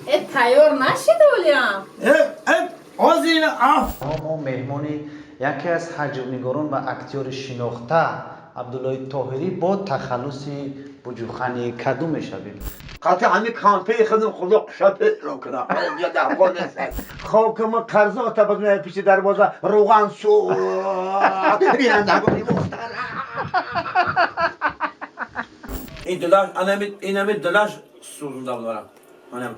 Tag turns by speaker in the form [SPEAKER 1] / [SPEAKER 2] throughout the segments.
[SPEAKER 1] Тайёр нашид олиам.
[SPEAKER 2] Озир аф.
[SPEAKER 3] Мо меҳмони яке аз ҳаҷвнигорон ва актёри шинохта Абдуллои Тоҳирӣ бо тахаллуси Буҷухани Каду мешавем.
[SPEAKER 2] Қатъи ҳами кампей хидм худо қушапе кунам. Хокама қарзо табад пиши дарвоза руған су. Бинандагони муҳтарам.
[SPEAKER 4] Ин дилаш, анами инами дилаш сӯзонда бударам. Анам.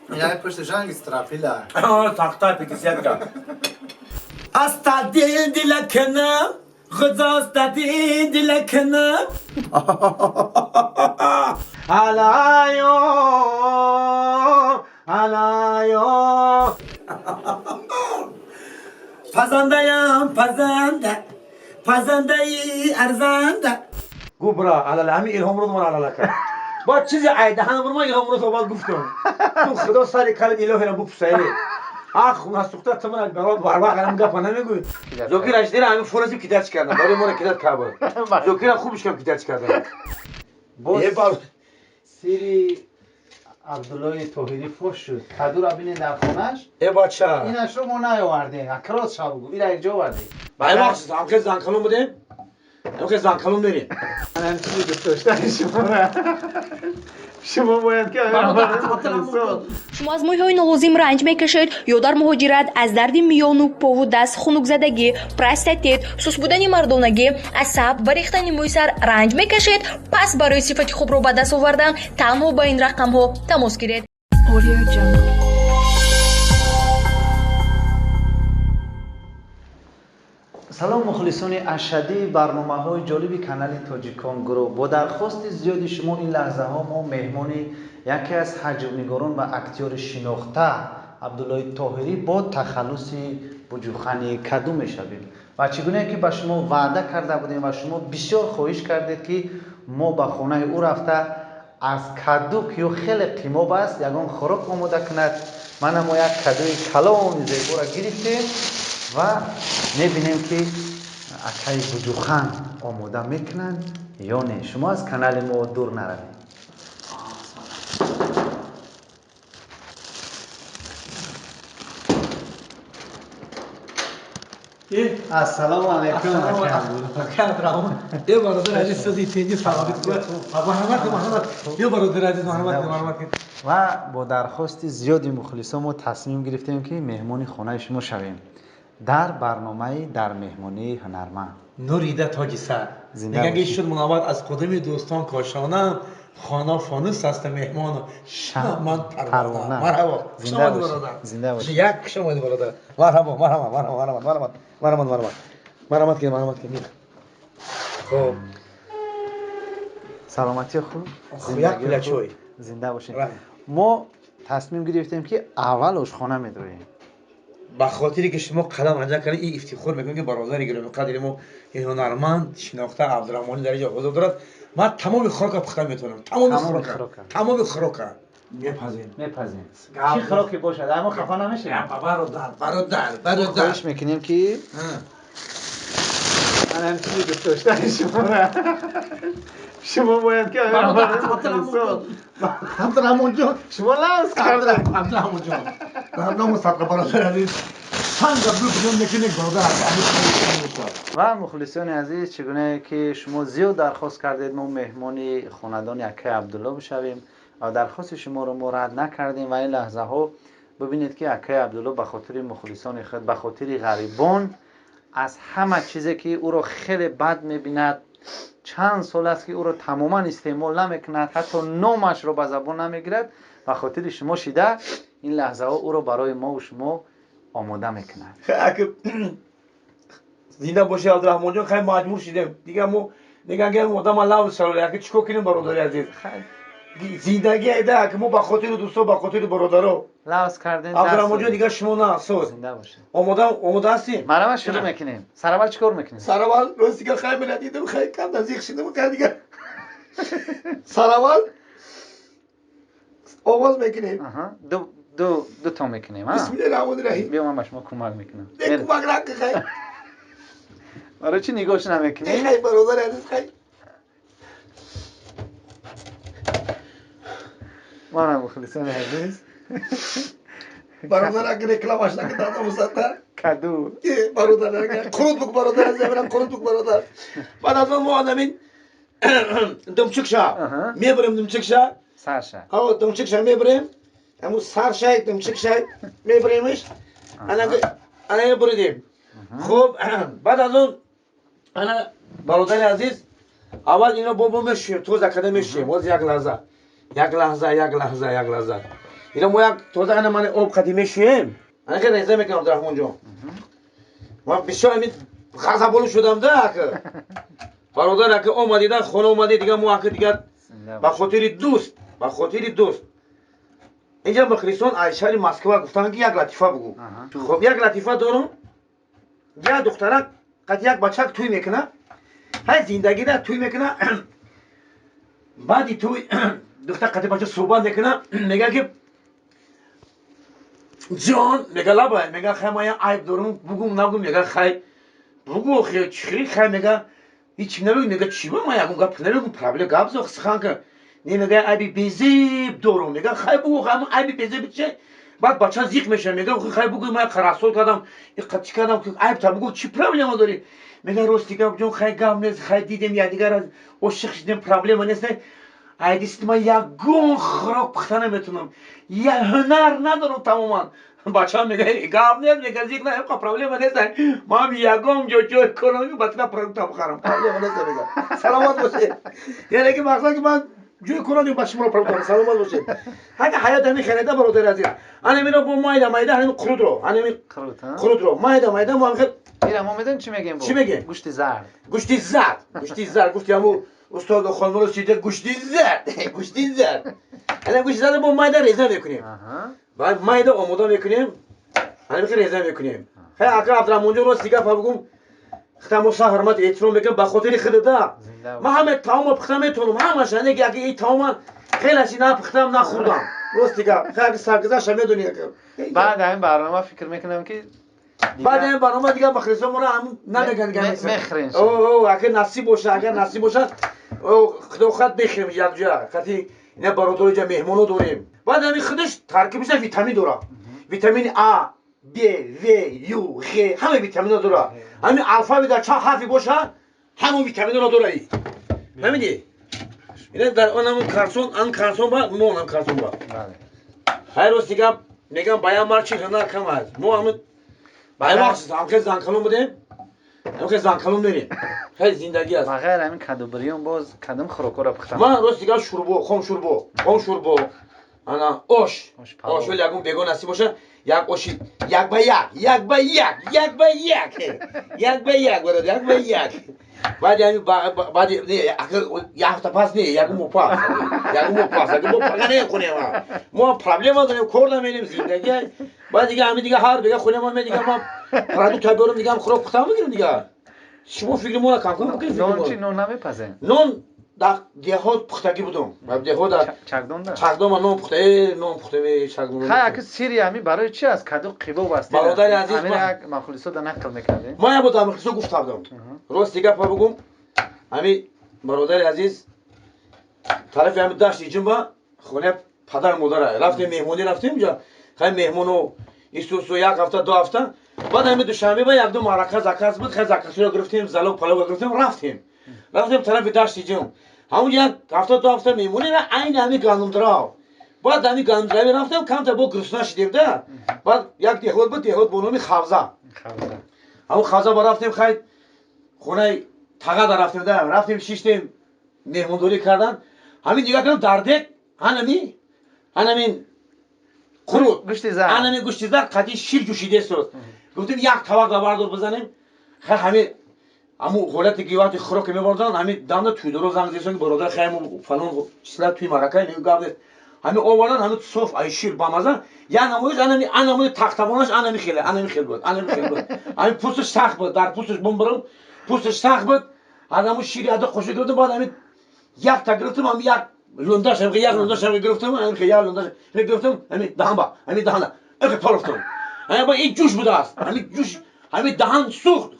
[SPEAKER 3] Яй пушти жанги страфила.
[SPEAKER 4] Тахта пятидесятка. Аста дил дилаканам, ғизоста дил дилаканам.
[SPEAKER 2] Алайо, алайо.
[SPEAKER 4] Пазандаям, пазанда, пазандаи арзанда.
[SPEAKER 2] Губра, алала, ҳами илҳом рӯз ман алала кард. Баъд чизе айдаҳан бур ман илҳом рӯз баъд гуфтам. Ту худо сари калим илоҳира бупусайли. Ах, хуна сухта ту мана баро барва қалам гапа намегӯй. Зокир аждира ҳами форази кидач кардам. Барои моро кидат кард. Зокира хубиш кам кидач кардам.
[SPEAKER 3] Боз сири Абдуллои Тоҳирӣ фош шуд. Кадура бинед дар хонаш.
[SPEAKER 2] Э бача.
[SPEAKER 3] Инашро мо наовардем. Акрос шав бугу. Ира якҷо овардем.
[SPEAKER 2] Бай вақт ҳамхе занкалон будем. Ҳамхе занкалон мерем.
[SPEAKER 3] Манам чизи дӯст доштани шуморо. Шумо бояд ки
[SPEAKER 5] Шумо аз мӯйҳои нолозим ранҷ мекашед ё дар муҳоҷират аз дарди миёну пову даст, хунукзадагӣ, простатит, сус будани мардонагӣ, асаб ва рехтани мӯи сар ранҷ мекашед, пас барои сифати хубро ба даст овардан танҳо ба ин рақамҳо тамос гиред.
[SPEAKER 3] Салом, мухлисони ашаддии барномаҳои ҷолиби канали Тоҷикон гурӯҳ. Бо дархости зиёди шумо ин лаҳзаҳо мо меҳмони яке аз ҳаҷвнигорон ва актёри шинохта Абдуллои Тоҳирӣ бо тахаллуси Буҷухани Каду мешавем. Ва чӣ гунае ки ба шумо ваъда карда будем ва шумо бисёр хоҳиш кардед, ки мо ба хонаи ӯ рафта аз каду, ки ӯ хеле қимоб аст, ягон хӯрок омода кунад. Мана мо як кадуи калони зеборо гирифтем ва мебинем, ки акаи Буҷухан омода мекунанд ё не. Шумо аз канали мо дур наравед. Ассалому алайкум.
[SPEAKER 2] Е бародар азиз, сази тенҷи саломат. Марҳамат, марҳамат. Е бародар азиз, марҳамат, марҳамат.
[SPEAKER 3] Ва бо дархости зиёди мухлисон мо тасмим гирифтем, ки меҳмони хонаи шумо шавем дар барномаи «Дар меҳмонии ҳунарманд».
[SPEAKER 2] Нурида тоҷи сар.
[SPEAKER 3] Зинда
[SPEAKER 2] Меган шуд мунаввар аз қудуми дӯстон кошонам, хона фонус аст меҳмону ман парвона. Марҳабо.
[SPEAKER 3] Зинда бошед. Зинда бошед.
[SPEAKER 2] Як хуш омадед, бародар. Марҳабо, марҳабо, марҳабо, марҳабо, марҳабо, марҳабо. Марҳамат кунед, марҳамат кунед. Хуб.
[SPEAKER 3] Саломатӣ хуб?
[SPEAKER 2] Як пила чой.
[SPEAKER 3] Зинда бошед. Мо тасмим гирифтем, ки аввал ошхона медроем.
[SPEAKER 2] Ба хотире ки шумо қадам ранҷа кардед, ин ифтихор мекунем, ки бародари гиромиқадри мо, ин ҳунарманд шинохта Абдураҳмонӣ дар инҷо ҳузур дорад. Ман тамоми хӯрока пухта метавонам, тамоми хӯрока, тамоми хӯрока мепазем.
[SPEAKER 3] Мепазем, чӣ хӯроке бошад, аммо хафа намешавем.
[SPEAKER 2] Бародар, бародар, бародар.
[SPEAKER 3] Хоҳиш мекунем, ки манам чизи дӯст доштани шуморо шумо бояд ки
[SPEAKER 2] Абдураҳмонҷон,
[SPEAKER 3] шумо лавз карда.
[SPEAKER 2] Абдураҳмонҷон, ному садқа, бародар азиз, панҷ абду мекунем, бародар.
[SPEAKER 3] Ва мухлисони азиз, чӣ гунае ки шумо зиёд дархост кардед, мо меҳмони хонадони акаи Абдулло бишавем ва дархости шуморо мо рад накардем. Ва ин лаҳзаҳо бибинед, ки акаи Абдулло ба хотири мухлисони худ, ба хотири ғарибон, аз ҳама чизе ки ӯро хеле бад мебинад, чанд сол аст ки ӯро тамоман истеъмол намекунад, ҳатто номашро ба забон намегирад, ба хотири шумо шида ин лаҳзаҳо ӯро барои мову шумо омода мекунад.
[SPEAKER 2] Зинда боши, Абдураҳмонҷон. Хай, маҷбур шидем дига, мо меган одама лавз шавад, чӣ кор кунем, бародари азиз, зиндагӣ айда, ки мо ба хотири дӯсто, ба хотири бародаро
[SPEAKER 3] лавз кардем.
[SPEAKER 2] Абдураҳмонҷон, дига шумо на соз.
[SPEAKER 3] Зинда бошед.
[SPEAKER 2] Омода, омода ҳастем.
[SPEAKER 3] Марама, шурӯъ мекунем. Сараввал чӣ кор мекунем?
[SPEAKER 2] Сараввал, рост дига, хай, мена дидам, хай, кам наздик шидам, хай, дига сараввал оғоз мекунем.
[SPEAKER 3] Ду ду ду то мекунем.
[SPEAKER 2] Бисмиллаҳи раҳмони раҳим.
[SPEAKER 3] Биё, ман ба шумо кӯмак мекунам.
[SPEAKER 2] Кӯмак накун, хай.
[SPEAKER 3] Барои чӣ нигоҳш намекунӣ?
[SPEAKER 2] Хай, бародари азиз, хай.
[SPEAKER 3] Мана, мухлисони азиз.
[SPEAKER 2] Бародар, агар рекламаш накардам, мусата.
[SPEAKER 3] Каду.
[SPEAKER 2] Бародар, қурут бук, бародар, аз заминам қурут бук, бародар. Баъд аз он мо анамин думчикша мебарем, думчикша.
[SPEAKER 3] Сарша.
[SPEAKER 2] Ҳаво, думчикша мебарем, ҳамун саршай думчикшай мебаремш, ана буридем. Хуб, баъд аз он, ана, бародари азиз, аввал ино бо мешӯем, тоза карда мешӯем. Боз як лаҳза, як лаҳза, як лаҳза, як лаҳза. Ино мо як тоза, ана, ман об қади мешӯем, ана хел реза мекунам. Абдурахмонҷон, ман бисёр ҳамин ғазаболу шудам да, ака, бародар, ака, омадида, хона омади, дига мо, ака, дига ба хотири дӯст, ба хотири дӯст. Инҷа мухлисон аз шаҳри Москва гуфтанд, ки як латифа бугӯ. Хуб, як латифа дорум. Як духтарак қад як бачак тӯй мекуна, ҳай, зиндагида тӯй мекуна. Баъди тӯй духтар қади бача суҳбат мекуна, мега ки ҷон, мега лабай, мега хай, ман як айб дорум, бугум, нагум? Мега хай, бугу, чихи? Хай, мега, ҳичи набигу. Мега чӣ ба? Ман ягон гап набигум, проблема гап зо сухан ка не. Мега айби безеб дорум. Мега хай, бугу, хай, айби безеб че? Баъд бача зиқ мешава, мега хай, бугу, ман қарасол кардам, чӣ кардам, айб та бугу, чӣ проблема дорӣ? Мега рости гап, ҷон, хай, гап нест, хай, дидем якдигар, ошиқ шидем, проблема нест. Айдист, ман ягон хӯрок пухта наметунам, я ҳунар надорам тамоман. Бача мега гап нест, мега зиқ на, проблема нест, ман ягон ҷо ҷой кунам, бача продукта бихарам, проблема нест. Мега саломат бошед. Яъне ки мақсад ки ман ҷой кунам, ба шуморо продукта. Саломат бошед. Ҳага ҳаёт ҳамин хеледа, бародари азиз. Ана мино бо майда майда ҳамин қурутро, ҳамин қурутро майда майда мо ҳамин.
[SPEAKER 3] Ира мо медонем чӣ мегем?
[SPEAKER 2] Чӣ мегем?
[SPEAKER 3] Гӯшти зард.
[SPEAKER 2] Гӯшти зард, гӯшти зард, гуфти ҳамун устод хонморо чида, гӯшти зард, гӯшти зард. Ана гӯшти зард бо майда реза мекунем, баъд майда омода мекунем, ҳамин реза мекунем. Хай, ака Абдурахмонҷон, рост гапа бугум, хитамо са ҳурмат эҳтиром мекунам ба хотири худада. Ман ҳама таома пухта метавонам, ҳамаша, не ки и таома хелаши на пухтам, нахӯрдам, рости гап. Хай, саргузашта медони.
[SPEAKER 3] Баъд ҳамин барнома фикр мекунам ки
[SPEAKER 2] Баъд ҳамин барнома дига мухлисон моро ҳамун намеган.
[SPEAKER 3] Мехӯрем.
[SPEAKER 2] Агар насиб боша, агар насиб боша, худо хоҳад, бехӯрем якҷоя қати ина бародари ҷа меҳмоно дорем. Баъд ҳамин худаш таркибиша витамин дорад, витамини А, Б, В, Ю, Ғ, ҳама витамино дорад. Ҳамин алфавида чанд ҳарфи боша, ҳамон витаминро дорад. Фаҳмидӣ? Ина дар он ҳамон карсон, ан карсон ба мо, ҳам карсон ба. Ҳай, рости гап мегам, баян марчи ҳунар кам аст. Мо ҳамин баъд вақт ҳамхел занкалон будем, ҳамхел занкалон мерем. Хеле зиндагӣ аст.
[SPEAKER 3] Ба ғайр ҳамин каду бирён боз кадом хӯрокҳоро пухтам?
[SPEAKER 2] Ман рости гап шӯрбо, хом шӯрбо, хом шӯрбо, ана ош, ош вале ягон бего насиб боша, як оши як ба як, як ба як, як ба як, як ба як, бародар, як ба як. Баъди ҳамин, баъди не, як ҳафта пас не, ягон моҳ пас, ягон моҳ пас, ягон моҳ пага не хунем. Мо проблема дорем, кор намерем, зиндагӣ. Баъд дига ҳамин дига ҳар бега хунем, ма дига ма продукта биёрам, дига хӯрок пухтам бигирем. Дига шумо фикри моро кам кун бикунед.
[SPEAKER 3] Нон чӣ, нон намепазем?
[SPEAKER 2] Нон дар деҳот пухтагӣ будум, деҳот.
[SPEAKER 3] Чакдонда?
[SPEAKER 2] Чакдонма нон пухта, нон пухта, чакдон.
[SPEAKER 3] Хай, аки сири ҳамин барои чи аст? Каду қибоб аст.
[SPEAKER 2] Бародари азиз,
[SPEAKER 3] ҳамин як мухлисо да нақл мекардем.
[SPEAKER 2] Ман як бор дар мухлисо гуфта будам, рости гапа бугум. Ҳамин, бародари азиз, тарафи ҳамин дашти ҷумба хонаи падар модара рафтем, меҳмонӣ рафтем ҷа. Хай, меҳмону исусу як ҳафта, 2 ҳафта. Баъд ҳамин Душанбе ба якду маърака заказ буд. Хай, заказҳоро гирифтем, залог палога гирифтем, рафтем, рафтем тарафи дашти ҷум. Ҳамун як ҳафта, 2 ҳафта меҳмонӣ ва айни ҳамин гандумдарав. Баъд ҳамин гандумдарави рафтем, камтар бо гурусна шидем да. Баъд як деҳот буд, деҳот бо номи Хавза. Ҳамун Хавза ба рафтем. Хай, хонаи тағада рафтем да, рафтем, шиштем, меҳмондорӣ кардан. Ҳамин дига кардам, дар дек ҳанамин қурут, ҳанамин гӯшти зард қатъи шир ҷӯшидесоз. Гуфтем, як тавақ бардор бизанем. Хай, ҳамин ҳамун ҳолате ки вақти хӯроке мебардоранд, ҳамин дамда тӯйдоро занг зесон, ки бародар, хай, фалон числа тӯи марака гап нест. Ҳамин овардан, ҳамин соф ай шир бамаза, як намоиш, анами анамои тахтабонаш, анами хеле, анами хел буд, анами хел буд. Ҳамин пӯсташ сахт буд, дар пӯсташ бумбарам, пӯсташ сахт буд. Аз ҳамун шири ада қошиқ гирифтам, баъд ҳамин якта гирифтам, ҳамин як лундаш, ҳамин як лундаш ҳамин гирифтам, ҳамин як лундаш ҳамин гирифтам, ҳамин даҳан ба, ҳамин даҳана ҳамин порофтам. Ҳамин ин ҷӯш будааст, ҳамин ҷӯш, ҳамин даҳан сӯхт,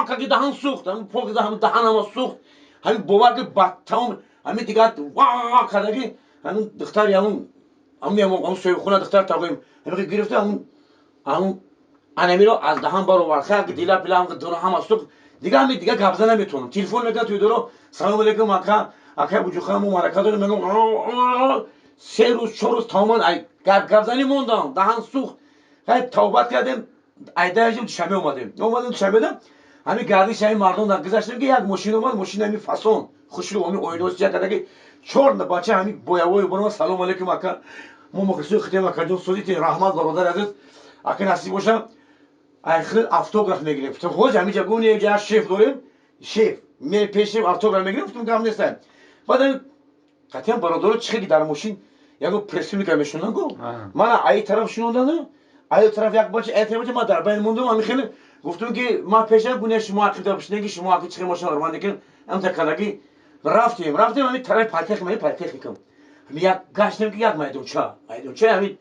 [SPEAKER 2] каки даҳан сӯхт, ҳамин поки даҳан, даҳанама сӯхт. Ҳамин бовар ки ба тамом ҳамин дигар ва кардаги ҳамин духтари ҳамун. ҳамун соҳибхона духтар тағоим ҳамин гирифта ҳамун анамиро аз даҳан баровард. Хай дила пила дуна ҳама сӯхт. Дига ҳами дига гап зада наметавонам. Телефон мекунад туйдоро, салому алейкум ака, акай Буҷуха, мо марака дорем. Мегӯям 3 рӯз 4 рӯз тамоман гапзанӣ мондам, даҳан сӯхт. Хай тавбат кардем, айдаажим Душанбе омадем. Омадем Душанбеда, ҳамин гардиши ҳамин мардум гузаштем, ки як мошин омад, мошин ҳамин фасон хушрӯ, ҳамин оинаҳо карда, ки чор бача ҳамин боявои бонома, салому алейкум ака, мо мухлисои хитем, акаҷон, созите, раҳмат, бародари азиз, ака насиб боша, айхир автограф мегирем. Гуфтам ҳоҷ ҳамин ҷа гуфт, не, шеф дорем, шеф ме пеш шеф автограф мегирем. Гуфтам гап нест. Баъд қатъиян бародаро чӣ хеле дар мошин ягон преступника мешунанд, гу мана аи тараф шунондану аи тараф як бача, аи тараф бача, ман дар байн мондам. Ҳамин хеле гуфтам, ки ман пешам гуне шумо ақида бишинед, ки шумо ақи чихе мошин арман лекин амта кардаги рафтем, рафтем ҳамин тарафи политехникум, ҳамин политехникум ҳамин як гаштем, ки як майдонча, майдонча ҳамин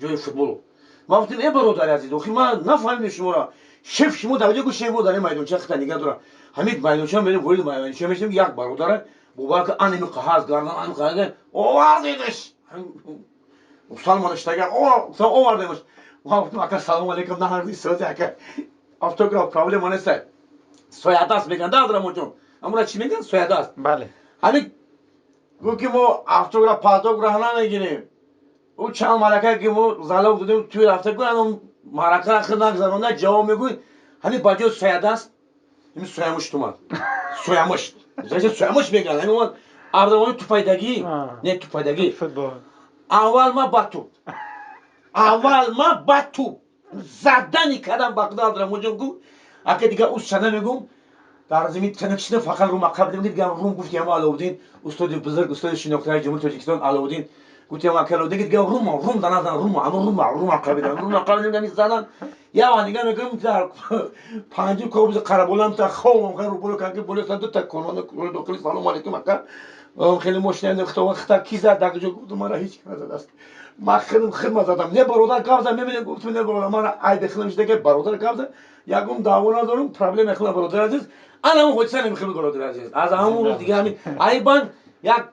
[SPEAKER 2] ҷои футболу. Ман гуфтам, э бародари азиз, охи ман нафаҳмидем шуморо, шеф шумо дар ҷо? Гу шеф мо дар ин майдонча хита нигаҳ дора. Ҳамин майдонча мерем, вориди майдонча мешавем, як бародара бовар ки анами қаҳаз гардан ани қаҳаз овардедаш, мусалмон иштага овардемаш. Ман гуфтам, ака, салому алейкум, наҳарди сози ака, автограф проблема нест, соядаст меган да, Абдураҳмонҷон, амура чӣ меган, соядаст?
[SPEAKER 3] Бале.
[SPEAKER 2] Ҳамин гуфт, ки мо автограф патограф намегирем. Ӯ чанд марака ки мо залог додем, туи рафта гӯ ан марака хид нагзаронда ҷавоб мегӯй. Ҳамин ба ҷои соядаст ҳамин соямушт омад, соямушт, соямушт меган. Ҳамин омад Абдураҳмон, тупайдагӣ не, тупайдагӣ.
[SPEAKER 3] Футбол.
[SPEAKER 2] Аввал ма ба туп, аввал ма ба туп задани кардам ба худо, Абдураҳмонҷон. Гу ака дига ӯ сана мегум дар замин танакшида фақат рум ақаб дидем, дига рум гуфти ҳама Аловуддин, устоди бузург, устоди шинохтаи Ҷумҳури Тоҷикистон Аловуддин, гуфти ҳама ака Аловуддин, дига рум рум дана зан рум ама рум рум ақаб дидам, рум ақаб дидем, ами задан я ва нига мекунам дар панҷу кобузи қараболам та ховам ха ру боло канки боло сан дута конона дохили, салому алейкум ака, хеле мошина хито хита ки зад дар ҷо? Гуфтам мара ҳеҷ ки назадааст, ман хидм хидма задам. Не бародар гап зад, мебинем, гуфтам не бародар, мара айби хидм шуда, ки бародар гап зад, ягон даъво надорам, проблема хидма, бародар азиз. Ана ҳамон ҳодиса намехӯрд, бародар азиз. Аз ҳамон рӯз дига ҳамин айбан як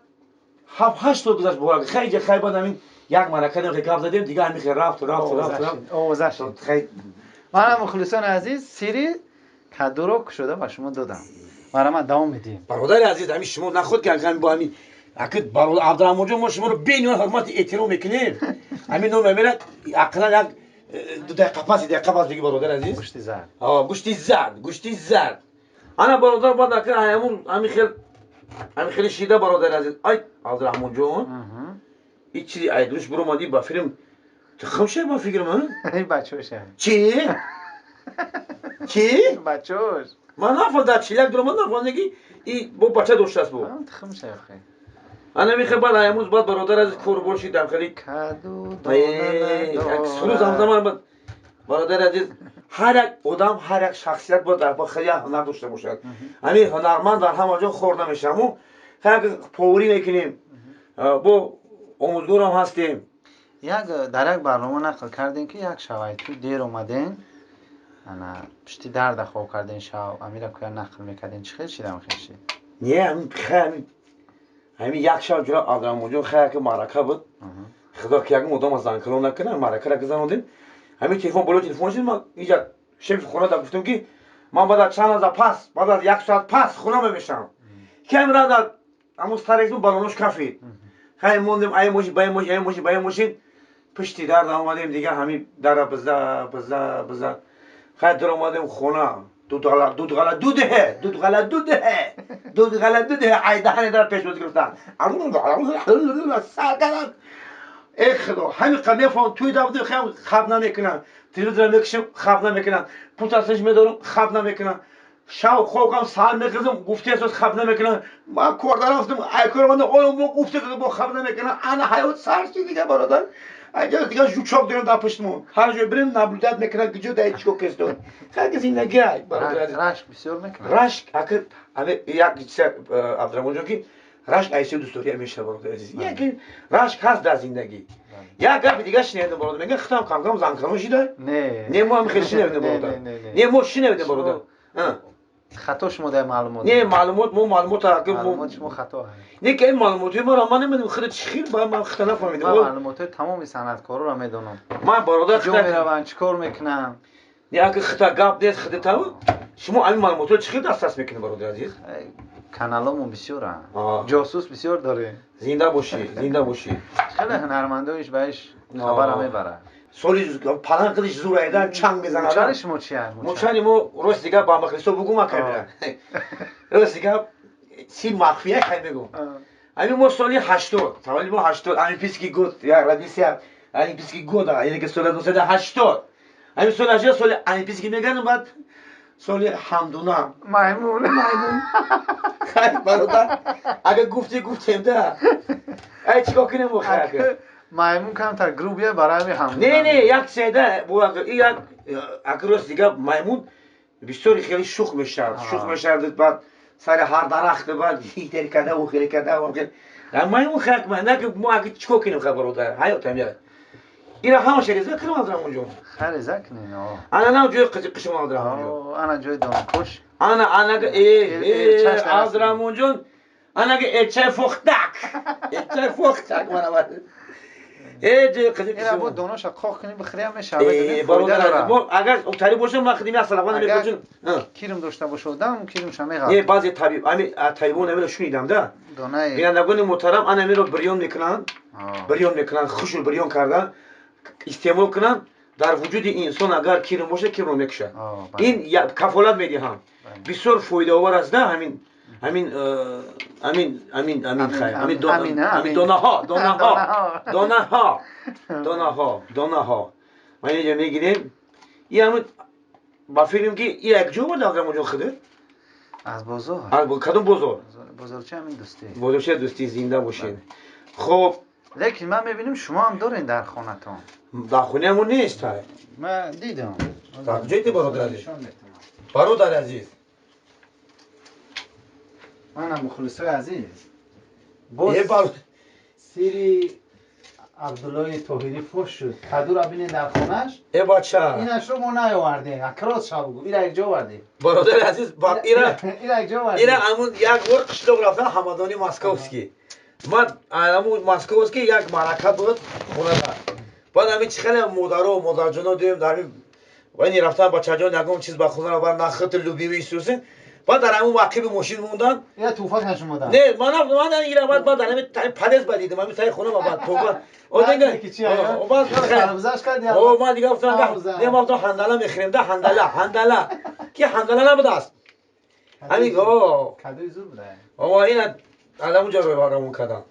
[SPEAKER 2] 7-8 сол гузашт, бовар хайҷа хайбан ҳамин як марака дем, гап задем, дига ҳамин хел рафту рафту рафту рафт.
[SPEAKER 3] Овоза шид.
[SPEAKER 2] Хай.
[SPEAKER 3] Манам мухлисони азиз, сири кадуро кушода ба шумо додам. Марама, давом медиҳем.
[SPEAKER 2] Бародари азиз, ҳамин шумо наход ки ҳамин бо ҳамин аки бародар Абдураҳмонҷон, мо шуморо бениҳоят ҳурмати эҳтиром мекунем. Ҳамин ном мемера ақаллан як 2 дақиқа пас, дақиқа пас бигӣ, бародари азиз.
[SPEAKER 3] Гӯшти зард.
[SPEAKER 2] Гӯшти зард, гӯшти зард. Ана бародар, баъд ака ҳамун ҳамин хел ҳамин хели шида, бародари азиз, ай Абдураҳмонҷон, ин чизи айдуш биромадӣ ба филм тухм ша, ба фикрам.
[SPEAKER 3] Ин бачоша.
[SPEAKER 2] Чӣ, чӣ?
[SPEAKER 3] Бачош.
[SPEAKER 2] Ман нафаҳмидам, дар чиляк дуромад, нафаҳмидам, ки и бо бача доштааст бо.
[SPEAKER 3] Тухм ша хе.
[SPEAKER 2] Ана мехе баъд ҳамуз баъд, бародар азиз, кор шидам хеле.
[SPEAKER 3] Каду.
[SPEAKER 2] Як суруд замзама, бародари азиз, ҳар як одам, ҳар як шахсият бояд дар хеле як ҳунар дошта бошад. Ҳамин ҳунарманд дар ҳама ҷо хор намешавад. Мо хеле поварӣ мекунем, бо омӯзгорам ҳастем.
[SPEAKER 3] Як дар як барнома нақл кардем, ки як шавай ту дер омадем, ана пишти дарда хоб кардем шав, амира куя нақл мекардем, чӣ хел шидам, хел шид?
[SPEAKER 2] Не, ҳамин як шаб ҷура, Абдураҳмонҷон, хеле ки маърака буд, худо ки ягон одам занкалон накунад, маъракара гузарондем. Ҳамин телефон боло телефон шуд, ман инҷа шефи хона да гуфтам, ки ман баъд аз чанд лаҳза пас, баъд аз як соат пас хона мемешавам, ки ҳамин рада ҳамун старексу балонош кафид. Хай мондем, ай мошин, бай мошин, ай мошин, бай мошин, пишти дарда омадем, дига ҳамин дара биза биза биза, хай даромадем хона, дудғала дудғала дудҳе дудғала дудҳе дудғала дудҳе, ай даҳани дар пешвоз гирифтан сар кардан. Э худо, ҳамин қа мефаҳмам, туи давдем, хам хаб намекунам, телевизора мекушам, хаб намекунам, путасиш медорам, хаб намекунам, шав хобам сар мехезам, гуфтесос хаб намекунам, ман корда рафтам, ай кор омадам, олам бо гуфте бо хаб намекунам. Ана ҳаёт сар шид дига, бародар. Айҷа дига жучок дорем дар пуштмон, ҳар ҷой бирем, наблюдать мекунад, куҷо дай чико кестон. Хай, зиндагӣ ай, бародар азиз.
[SPEAKER 3] Рашк бисёр мекунад?
[SPEAKER 2] Рашк аки ами як чиз, Абдураҳмонҷон, ки рашк айси дӯстдория мешавад, бародар азиз. Яке рашк ҳаст дар зиндагӣ. Як гапи дига шинавидем, бародар, мегӯяд хитам камкам занкалон шида.
[SPEAKER 3] Не.
[SPEAKER 2] Не, мо ҳам хел шинавидем, бародар. Не, мо шинавидем, бародар.
[SPEAKER 3] Хато шумо дар маълумот.
[SPEAKER 2] Не, маълумот, мо маълумот
[SPEAKER 3] маълумот шумо хато.
[SPEAKER 2] Не, ки ин маълумоти маро ман намедонам, худ чӣ хел ба ман хато нафаҳмидам.
[SPEAKER 3] Ман маълумоти тамоми санъаткороро медонам.
[SPEAKER 2] Ман бародар
[SPEAKER 3] куҷо мераванд, чӣ кор мекунанд.
[SPEAKER 2] Не, агар хато гап нест, худ тав шумо ҳамин маълумотро чӣ хел дастрас мекунед, бародар азиз?
[SPEAKER 3] Каналомон бисёранд. Ҷосус бисёр дорем.
[SPEAKER 2] Зинда бошӣ, зинда бошӣ.
[SPEAKER 3] Хеле ҳунармандоиш баиш хабара мебарад.
[SPEAKER 2] Соли палан қидиш зур айдан чанг мезанад.
[SPEAKER 3] Мучари шумо чия?
[SPEAKER 2] Мучари мо рост дига ба махлисо бугум акай. Рост дига си махфия кай мегум. Ами мо соли 80, таваллуд мо 80, олимпийский год, я родился олимпийский год, яъне ки соли 1980. Ами соли 80 соли олимпийский меган, баъд соли ҳамдуна.
[SPEAKER 3] Маймун.
[SPEAKER 2] Маймун. Хай бародар, агар гуфти гуфтем да. Ай чикор кунем мо хай?
[SPEAKER 3] Маймун камтар грубия барои ҳам.
[SPEAKER 2] Не, не, як чеда, бу як агар рост дига маймун бисёр хеле шух мешавад. Шух мешавад, баъд сари ҳар дарахт баъд хитер када ва хеле када ва хеле. Маймун хак ман, на ки мо агар чикор кунем хай бародар, ҳаёт ҳам як. Ира ҳамаша реза кунам Абдурахмонҷон.
[SPEAKER 3] Хай реза кунед, о.
[SPEAKER 2] Ана на ҷои қизиқишам Абдурахмонҷон.
[SPEAKER 3] Ана ҷои донкош.
[SPEAKER 2] Ана ана Абдурахмонҷон, ана ки элчай фохтак. Элчай фохтак мана бад. Ҷои қизиқишам.
[SPEAKER 3] Ира бо доноша қоқ кунӣ бихӯрӣ ҳам мешавад.
[SPEAKER 2] Бародар, агар тари бошам ман хидим як салафан мекунам.
[SPEAKER 3] Кирм дошта бошад, одам кирмша меғалт.
[SPEAKER 2] Не, баъзе табиб, ами табибон амиро шунидам да.
[SPEAKER 3] Донаи.
[SPEAKER 2] Бинандагони муҳтарам ана амиро бирён мекунанд. Бирён мекунанд, хушул бирён кардан. Истеъмол кунанд, дар вуҷуди инсон агар кирм бошад, кирмро мекушад. Ин кафолат медиҳам. Бисёр фоидаовар аст да ҳамин ҳамин ҳамин ҳамин ҳамин хай ҳамин ҳамин донаҳо, донаҳо, донаҳо, донаҳо, донаҳо. Ман инҷо мегирем. Ин ҳамин ба филм ки ин як ҷо буд Абдурахмонҷон худат?
[SPEAKER 3] Аз бозор.
[SPEAKER 2] Аз кадом бозор?
[SPEAKER 3] Бозорча ҳамин дӯстӣ.
[SPEAKER 2] Бозорча дӯстӣ, зинда бошед. Хоб
[SPEAKER 3] лекин ман мебинам шумо ҳам доред дар хонатон.
[SPEAKER 2] Дар хонаамон нест.
[SPEAKER 3] Ман дидам.
[SPEAKER 2] Дар куҷо дидӣ бародар азиз? Бародар азиз.
[SPEAKER 3] Манам мухлисои азиз. Боз сири Абдуллои Тоҳирӣ фош шуд. Кадура бинед дар хонааш.
[SPEAKER 2] Э бача.
[SPEAKER 3] Инашро мо наовардем. Акрос шав бугу. Ира як ҷо овардем.
[SPEAKER 2] Бародар азиз, ира
[SPEAKER 3] ира як ҷо овардем.
[SPEAKER 2] Ира ҳамун як бор қишлоқ рафтан Ҳамадони Московский. Ман ҳамун Московский як маърака буд хонада. Баъд ҳамин чӣ хеле модаро, модарҷоно дидем дар ҳамин вайни рафтан бачаҷон ягон чиз ба хона бар нахт любимый Иисусе. Баъд дар ҳамун вақиби мошин мондан.
[SPEAKER 3] Ира туфа нашумодан.
[SPEAKER 2] Не, ман ира баъд дар ҳамин падез ба дидам, ҳамин таи хона баъд туфа. О дига, о баъд о ман дига гуфтам, не ман гуфтам ҳандала мехӯрем да, ҳандала, ҳандала. Ки ҳандала набудааст. Ҳамин о
[SPEAKER 3] кадои зур буда.
[SPEAKER 2] О ина аз ҳамун ҷо равон кардам.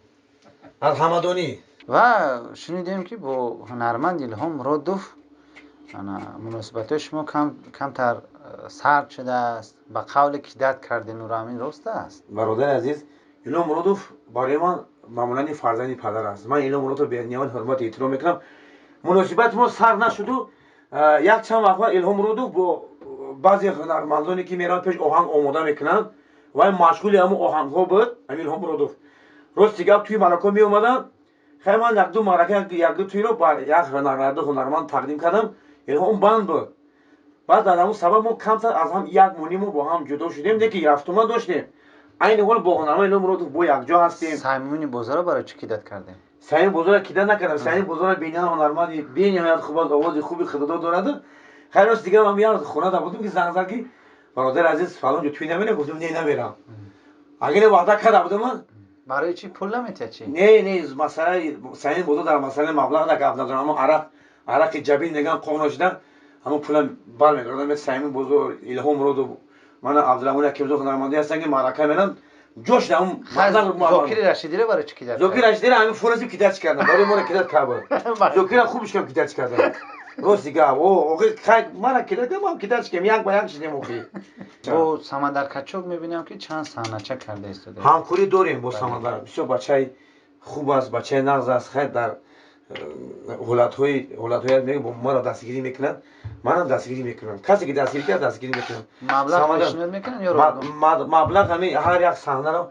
[SPEAKER 2] Аз Ҳамадонӣ.
[SPEAKER 3] Ва шунидем ки бо ҳунарманд Илҳом Муродов муносибатҳои шумо камтар сард шудааст, ба қавле кидат кардед, Нурамин, рост аст?
[SPEAKER 2] Бародари азиз, Илҳом Муродов барои ман маъмулан фарзанди падар аст. Ман Илҳом Муродовро бениҳоят ҳурмат эҳтиром мекунам. Муносибати мо сард нашуду як чанд вақт Илҳом Муродов бо баъзе ҳунармандоне ки мераванд пеш оҳанг омода мекунанд, вай машғули ҳамун оҳангҳо буд, ҳамин Илҳом Муродов. Рости гап тӯи маърака меомаданд. Хай ман як ду маърака, як ду тӯйро ба як ҳунарманд тақдим кардам. Илҳом банд буд. Баъд дар ҳамун сабаб мо камтар аз ҳам як моҳ бо ҳам ҷудо шудем, лекин рафтума доштем. Айни ҳол бо ҳунарманд Илҳом Муродов бо якҷо ҳастем.
[SPEAKER 3] Саймони бозорро барои чӣ кидат кардем?
[SPEAKER 2] Саймони бозорро кидат накардам. Саймони бозорро бениҳоят ҳунарманди бениҳоят хуб аст, овози хуби худодод дорад. Хайр, рост дигар ман як хона будам ки занг зад ки бародари азиз фалон ҷо тӯй намерам, гуфтам не намерам. Агар ваъда карда будам ман.
[SPEAKER 3] Барои чӣ пул наметиҳад чӣ?
[SPEAKER 2] Не, не, масъалаи Саймони бозор дар масъалаи маблағ на гап надорам, аммо арақ, арақи ҷабин мегӯям қоғ нашидан, ҳамон пулам бармегардам. Саймон бозор, Илҳом Муродов, ман Абдурахмон Ҳакимзода ҳунармандӣ ҳастанд ки маърака меранд, ҷош дар ҳамон маблағ
[SPEAKER 3] Зокири Рашидиро барои чӣ кидат?
[SPEAKER 2] Зокири Рашидиро ҳамин фурсат кидат кардам, барои моро кидат кард. Зокира хубш кам кидат кардам. Рост гап, о, охир хай мара кидат кардам, ман кидат кардам, як ба як шидем охир.
[SPEAKER 3] Бо Самандар Качок мебинам ки чанд саҳнача карда истода.
[SPEAKER 2] Ҳамкорӣ дорем бо Самандар. Бисёр бачаи хуб аст, бачаи нағз аст. Хай дар ҳолатҳои мегӯям, маро дастгирӣ мекунанд, манам дастгирӣ мекунам. Касе ки дастгирӣ кард, дастгирӣ мекунам.
[SPEAKER 3] Маблағ пешниҳод мекунанд ё
[SPEAKER 2] маблағ ҳамин ҳар як саҳнаро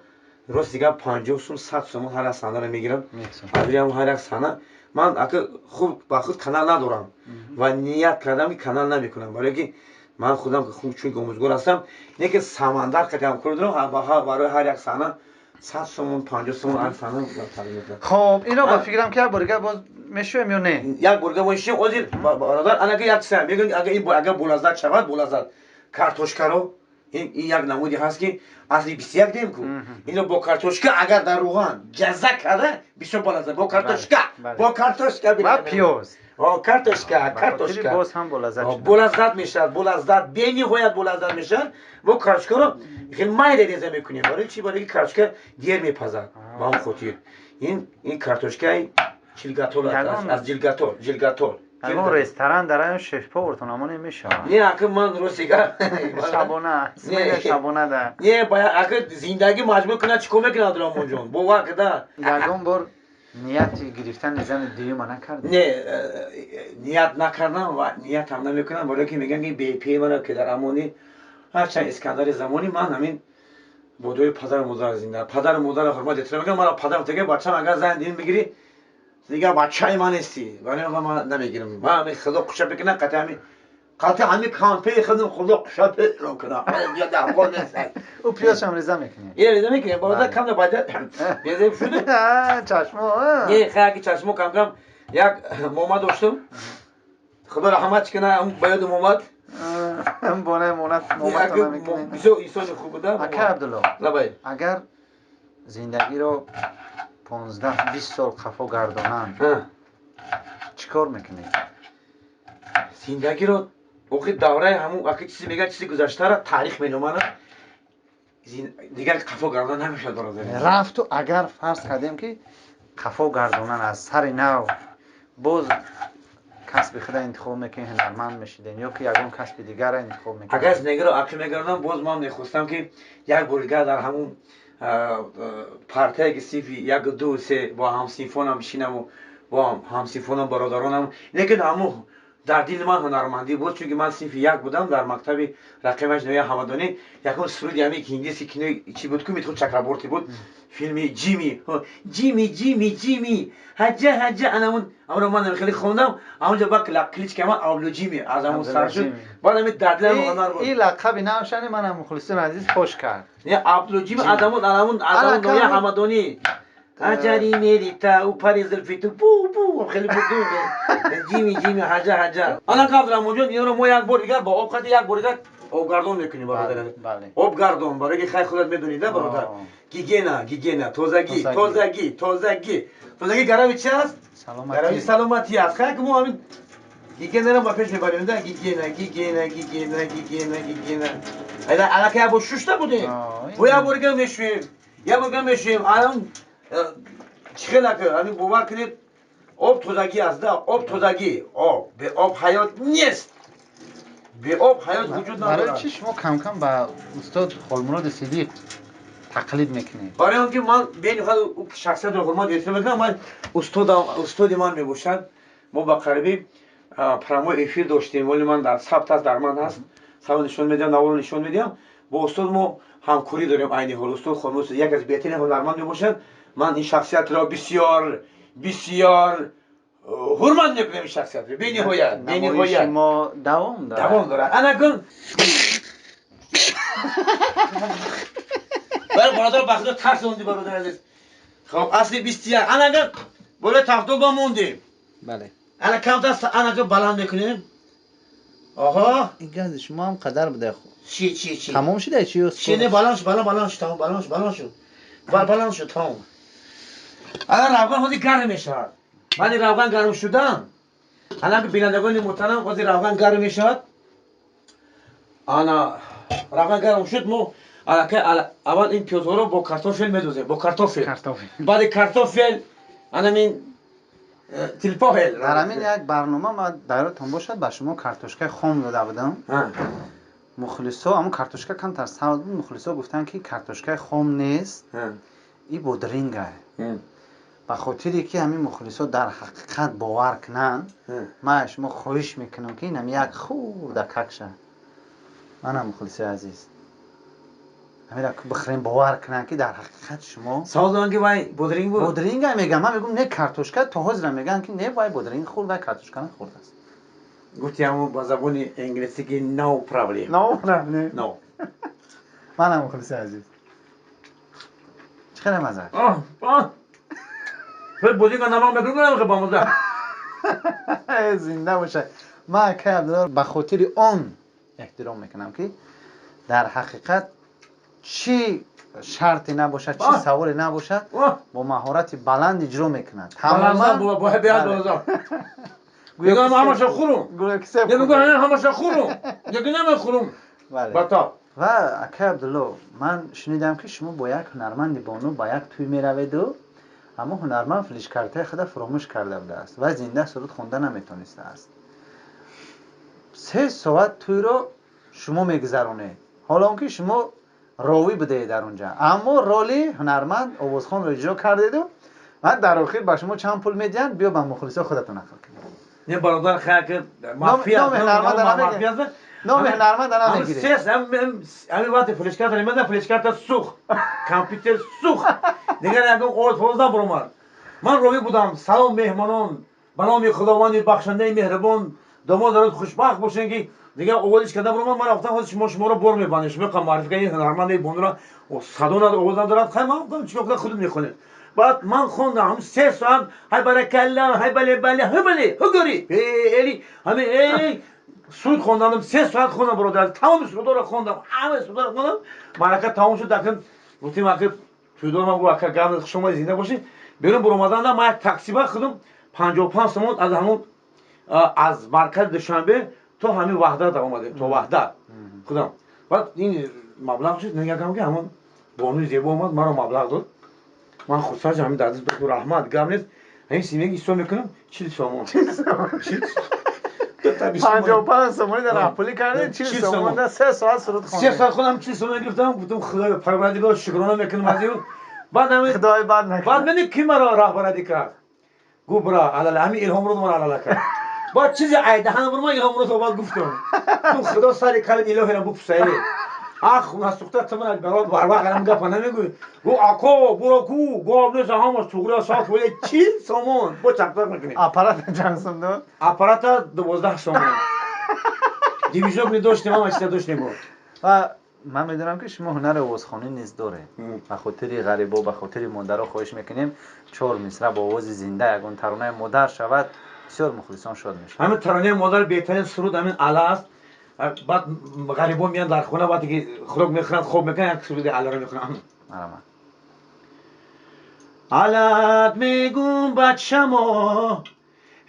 [SPEAKER 2] рост дигар 50 сум, 100 сум ҳар як саҳнаро мегирам. Аз ҳар як саҳна ман ака хуб ба худ канал надорам ва ният кардам ки канал намекунам, барои ки Ман худам чун омӯзгор ҳастам, не ки самандар қати ҳамкорӣ дорам, барои ҳар як саҳна 100 сомон, 50 сомон ҳар саҳна талаб мекунам.
[SPEAKER 3] Хоб, ино ба фикрам ки як борига боз мешӯем ё не?
[SPEAKER 2] Як борига мешӯем. Ҳозир бародар, анаки як чиза мегӯям, агар ин агар болаззат шавад, болаззат картошкаро, ин як намуди ҳаст ки асли 21 дем ку, ино бо картошка агар дар рӯған ҷаза карда, бисёр болаззат бо картошка, бо картошка
[SPEAKER 3] ва пиёз.
[SPEAKER 2] Картошка, картошка
[SPEAKER 3] боз ҳам болаззат
[SPEAKER 2] шуд. Болаззат мешавад, болаззат, бениҳоят болаззат мешавад. Мо картошкаро хеле майда реза мекунем. Барои чӣ? Барои ки картошка дер мепазад. Ба он хотир ин картошкаи чилгатол аз жилгатол, жилгатол.
[SPEAKER 3] Ягон ресторан дар аю шеф-повартон амоне мешавад?
[SPEAKER 2] Не, ака, ман ростига
[SPEAKER 3] шабона, смена шабона да.
[SPEAKER 2] Не, ака, зиндагӣ маҷбур кунад, чӣ кор мекунад, Абдураҳмонҷон, бовар када.
[SPEAKER 3] Ягон бор нияти гирифтани зани дуюма накардед?
[SPEAKER 2] Не, ният накардам ва ниятам намекунам, барое ки мегӯям ки бепи мана ки дар амони, ҳарчанд Искандари замони ман ҳамин бодои падару модар зинда, падару модарро ҳурмат эҳтиром мекунам. Мара падарам тега, бачам, агар зани дуюм бигирӣ, дигар бачаи ман нестӣ. Барои ман намегирам. Ман ҳамин худо қуша бикунам, қати ҳамин, қати ҳамин кампеи худам худо қуша бикунам.
[SPEAKER 3] Ӯ пиёзшам реза мекунед?
[SPEAKER 2] Е, реза мекунем, бародар, кам набайда реза шуд.
[SPEAKER 3] Чашмо.
[SPEAKER 2] Не, хай, ки чашмо кам кам як мома доштам, худо раҳмат кунад, ба ёдам омад.
[SPEAKER 3] Бонаи монат моматона мекунед.
[SPEAKER 2] Бисёр инсони хуб буда.
[SPEAKER 3] Ака Абдулло,
[SPEAKER 2] лабай.
[SPEAKER 3] Агар зиндагиро 15-20 сол қафо гардонанд, чӣ кор мекунед?
[SPEAKER 2] Зиндагиро охи давраи ҳамун аки чизе мегӯяд, чизи гузаштаро таърих меноманд, дигар қафо гардон намешавад, бародар.
[SPEAKER 3] Рафту агар фарз кардем ки қафо гардонанд, аз сари нав боз касби худа интихоб мекунед, ҳунарманд мешиден ё ки ягон касби дигарро интихоб мекунед?
[SPEAKER 2] Агар зиндагиро ақӣ мегардонам, боз ман мехостам ки як бори дигар дар ҳамун партае ки синфи як, ду, се бо ҳамсинфонам бишинаму бо ҳамсинфонам, бародаронам. Лекин ҳамун дар дили ман ҳунармандӣ буд, чунки ман синфи як будам дар мактаби рақамаш ноя Ҳамадонӣ. Якум суруди ҳамин ҳиндиси кинои чӣ буд ку, Митхун Чакраборти буд, филми Ҷими, Ҷими, Ҷими, Ҷими, ҳаҷа, ҳаҷа, анамун амро ман хеле хондам. Ҳамонҷо ба кличка ман Аблуҷими аз ҳамун сар шуд. Баъд ҳамин дар дилам ҳунар буд.
[SPEAKER 3] Ин лақаби навшани манам мухлисони азиз фош кард.
[SPEAKER 2] Не, Аблуҷими аз ҳамун, аз ҳамун ноя Ҳамадонӣ. Аҷари мерита у пари зулфи ту пу пу хеле буд, Ҷими, Ҷими, ҳаҷа, ҳаҷа. Ана Абдураҳмонҷон, инро мо як бор дигар бо об қати як бор дигар обгардон мекунем, бародар, обгардон, барои ки хай худат медонӣ да, бародар, гигиена, гигиена, тозагӣ, тозагӣ, тозагӣ, тозагӣ гарави чи аст? Гарави саломатӣ аст. Хай ки мо ҳамин гигиенаро ба пеш мебарем да. Гигиена, гигиена, гигиена, гигиена, гигиена. Аллакай як бор шушта будем, бо як бор дигар мешӯем, як бор дигар мешӯем. Алон чӣ хел ака, ҳамин бовар кунед, об тозагӣ аст да, об тозагӣ, об, бе об ҳаёт нест, бе об ҳаёт вуҷуд
[SPEAKER 3] Барои
[SPEAKER 2] надорад.
[SPEAKER 3] чӣ шумо камкам ба устод Холмуроди Сидиқ тақлид мекунед?
[SPEAKER 2] Барои он ки ман бениҳоят шахсиятро ҳурмат эҳтиром мекунам. Ман устодам, устоди ман мебошад. Мо ба қарибӣ прямой эфир доштем, вале ман дар сабт аст, дар ман ҳаст, сабт нишон медиҳам, наворо нишон медиҳам. Бо устод мо ҳамкорӣ дорем айни ҳол. Устод Холмурод як аз беҳтарин ҳунарманд мебошад. Ман ин шахсиятро бисёр, бисёр ҳурмат мекунам, ин шахсиятро бениҳоят, бениҳоят.
[SPEAKER 3] Мо давом дорад.
[SPEAKER 2] Давом дорад. Ана кун, бародар, ба худо тарсонди, бародар азиз. Хоб, асли 21. Ана агар болои тафтол ба мондем.
[SPEAKER 3] Бале.
[SPEAKER 2] Ана камтар, ана баланд мекунем. Оҳо.
[SPEAKER 3] Ин гази шумо ҳам қадар буда.
[SPEAKER 2] Чи, чи, чи?
[SPEAKER 3] Тамом шуда чи ё?
[SPEAKER 2] Чи, не, баланд шуд, баланд, баланд шуд, тамом, баланд шуд, баланд шуд, баланд шуд, тамом. Ана равған ҳозир гарм мешавад. Баъди равған гарм шудан, ана бинандагони муҳтарам, ҳозир равған гарм мешавад. Ана равған гарм шуд, мо аллакай аввал ин пиёзҳоро бо картофел медозем, бо картофел, баъди картофел анамин тилпоҳел.
[SPEAKER 3] Дар ҳамин як барнома ма дар ёдтон бошад, ба шумо картошкаи хом дода будам. Мухлисо, ҳамон картошка камтар савд буд, мухлисо гуфтанд ки картошкаи хом нест, и бодринга. Ба хотире ки ҳамин мухлисо дар ҳақиқат бовар кунанд, ман аз шумо хоҳиш мекунам ки инам як хурда какша, манам мухлисои азиз ҳамира бихӯрем, бовар кунанд ки дар ҳақиқат шумо
[SPEAKER 2] Савол дорам ки вай бодринг буд?
[SPEAKER 3] Бодринга мегӯям. Ман мегӯям не, картошка. То ҳозира мегӯянд ки не, вай бодринг хӯрд, вай картошка нахӯрдааст.
[SPEAKER 2] Гуфти ҳамон ба забони англисӣ ки no problem.
[SPEAKER 3] No problem.
[SPEAKER 2] No.
[SPEAKER 3] Манам мухлиси азиз. Чӣ хеле маза?
[SPEAKER 4] Оҳ, оҳ. Фикр бозӣ кун намак мекунам ки бамаза.
[SPEAKER 3] Зинда бошад. Ман акай Абдулло ба хотири он эҳтиром мекунам ки дар ҳақиқат чӣ шарте набошад, чӣ саволе набошад, бо маҳорати баланд иҷро мекунад.
[SPEAKER 4] Тамоман бо беҳад баланд. Мегӯям ҳамаша хӯрум. Мегӯям ҳамаша хӯрум. Дига намехӯрум. Бата.
[SPEAKER 3] Ва акай Абдулло, ман шунидам ки шумо бо як ҳунарманди бону ба як тӯй мераведу, аммо ҳунарманд флешкартаи худа фуромӯш карда будааст ва зинда суруд хонда наметонистааст. 3 соат тӯйро шумо мегузаронед, ҳоло он ки шумо ровӣ будаед дар онҷа, аммо роли ҳунарманд овозхонро иҷро кардеду ва дар охир ба шумо чанд пул медиҳанд? Биё ба мухлисо худатон нақл кунед.
[SPEAKER 4] Не бародар, хая ки мафия,
[SPEAKER 3] номи ҳунарманда намегиред.
[SPEAKER 2] Ҳамин вақте флешкарта намеда, флешкарта сӯхт, компютер сӯхт, дигар ягон овоз фоз набаромад. Ман ровӣ будам. Салом меҳмонон, ба номи Худованди бахшандаи меҳрибон, домод дароз хушбахт бошед ки дигар овозиш карда баромад. Ман рафтам, ҳозир шумо шуморо бор мебандем, шумо муаррифӣ кардед ҳунарманди бонуро, садо надорад, овоз надорад. Хай ман гуфтам чикор кунам, худат мехонед. Баъд ман хондам ҳам 3 соат, ҳай баракалла, ҳай бале бале, ҳай бале, ҳугори, эли, ҳами эй суруд хондам, 3 соат хондам бародар, тамоми сурудҳоро хондам, ҳама сурудҳоро хондам. Маърака тамом шуд, акн гуфтем аки тӯйдор ман гуфт ака гап хуш омадед, зинда бошед. Берун баромаданда ман як таксиба худам 55 сомон аз ҳамон аз маркази Душанбе то ҳамин Ваҳдат омадем, то Ваҳдат худам. Баъд ин маблағ шуд, нигоҳ ки ҳамон бонуи зебо омад, маро маблағ дод. Ман хурсанд шудам, ҳамин дар даст дод, раҳмат, гап нест. Ҳамин симеги ҳисоб мекунам, 40 сомон.
[SPEAKER 3] 55 сомонӣ дар раҳпулӣ кардед, 40 сомон дар 3 соат суруд хондед.
[SPEAKER 2] 3 соат хондам, 40 сомон гирифтам, гуфтам Худоё Парвардигор шукрона мекунам аз ин. Баъд ҳамин
[SPEAKER 3] Худои бад накард.
[SPEAKER 2] Баъд мени ки маро раҳбарӣ кард? Гуфт бра, алала, ҳамин илҳомро ман алала кард. Баъд чизе айдаҳан бурма илҳомро то баъд гуфтам. Ту Худо сари калим илоҳиро бупусайли. Ах, хунасухта ту ман барот барвақ ҳам гапа намегӯй. Гу ако, буро ку, гов нест ҳамаш туғри соат вале 40 сомон. Бо чақчақ мекунӣ.
[SPEAKER 3] Аппарат чанд сом дод?
[SPEAKER 2] Аппарата 12 сомон. Дивизок не доштем, ҳама чиза доштем.
[SPEAKER 3] Ва ман медонам ки шумо ҳунари овозхонӣ низ доред. Ба хотири ғарибо, ба хотири модаро хоҳиш мекунем 4 мисра бо овози зинда ягон таронаи модар шавад, бисёр мухлисон шод мешаванд.
[SPEAKER 2] Ҳамин таронаи модар беҳтарин суруд ҳамин ала аст. Баъд ғарибо меянд дар хона, вақте ки хӯрок мехӯранд, хоб мекунанд, як суруди аларо мехӯранд.
[SPEAKER 3] Марҳамат.
[SPEAKER 2] Алат мегум бачамо,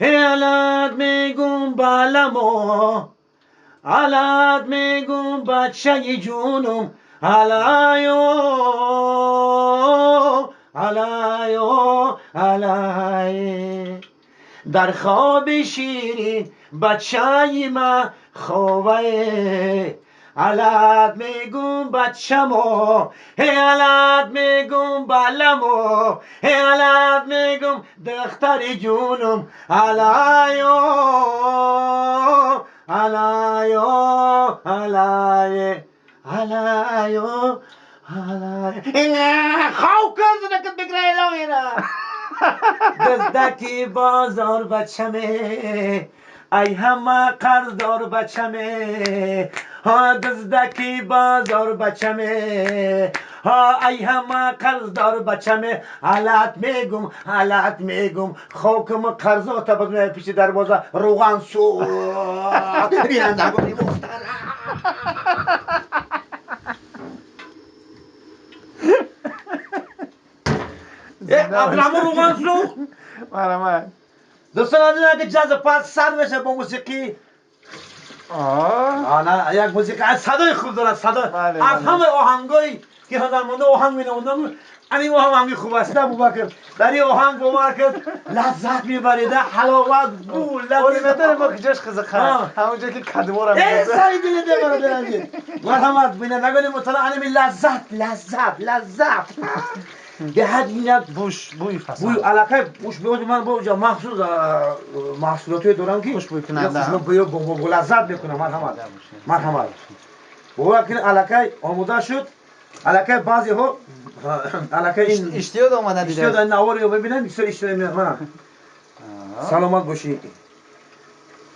[SPEAKER 2] ҳе алат мегум баламо, алат мегум бачаи ҷунум, алайо, алайо, алай. Дар хоби ширин бачаи ма ховае, алат мегум бачамо, ҳе алат мегум баламо, ҳе алат мегум духтари ҷунум, алайо, алайо, алай, алайо, алай. Хов кун зинакат бигра илоҳира. Даздаки бозор бачаме, ай ҳама қарздор бачаме, ҳа даздаки бозор бачаме, ҳа ай ҳама қарздор бачаме, алат мегум, алат мегум, хокум қарзота базме пиши дарвоза руған суд. Бинандагони муҳтарам. Абдурахмон руған сӯхт.
[SPEAKER 3] Марҳамат.
[SPEAKER 2] Дӯстон азиз, ки ҷаза пас сар меша бо мусиқӣ. Ана як мусиқӣ аз садои хуб дорад, садо аз ҳама оҳангҳое ки ҳунармандо оҳанг менавозанд, ани оҳанг оҳанги хуб аст, Абубакр. Дар ин оҳанг бовар кард, лаззат мебаред, ҳаловат, бу, лаззат.
[SPEAKER 3] Оли медонем мо куҷош қызиқ аст? Ҳамонҷо ки кадмора мезанад.
[SPEAKER 2] Сари дили мебарад, азиз. Марҳамат, бинандагони муҳтарам, ани лаззат, лаззат, лаззат. Ба ҳад як
[SPEAKER 3] буш, бӯи фасод.
[SPEAKER 2] Бӯи алақай буш меояд, ман бо ҷо махсус маҳсулотое дорам ки
[SPEAKER 3] хушбӯйкунанда.
[SPEAKER 2] Хушбӯй бо лаззат мекунам. Марҳамат. Марҳамат. Бовар кунед, алақай омода шуд. Алақай баъзеҳо алақай ин
[SPEAKER 3] иштиёқ омада дида.
[SPEAKER 2] Иштиёқ наворро мебинанд, бисёр иштиёқ меояд. Мана. Саломат бошӣ.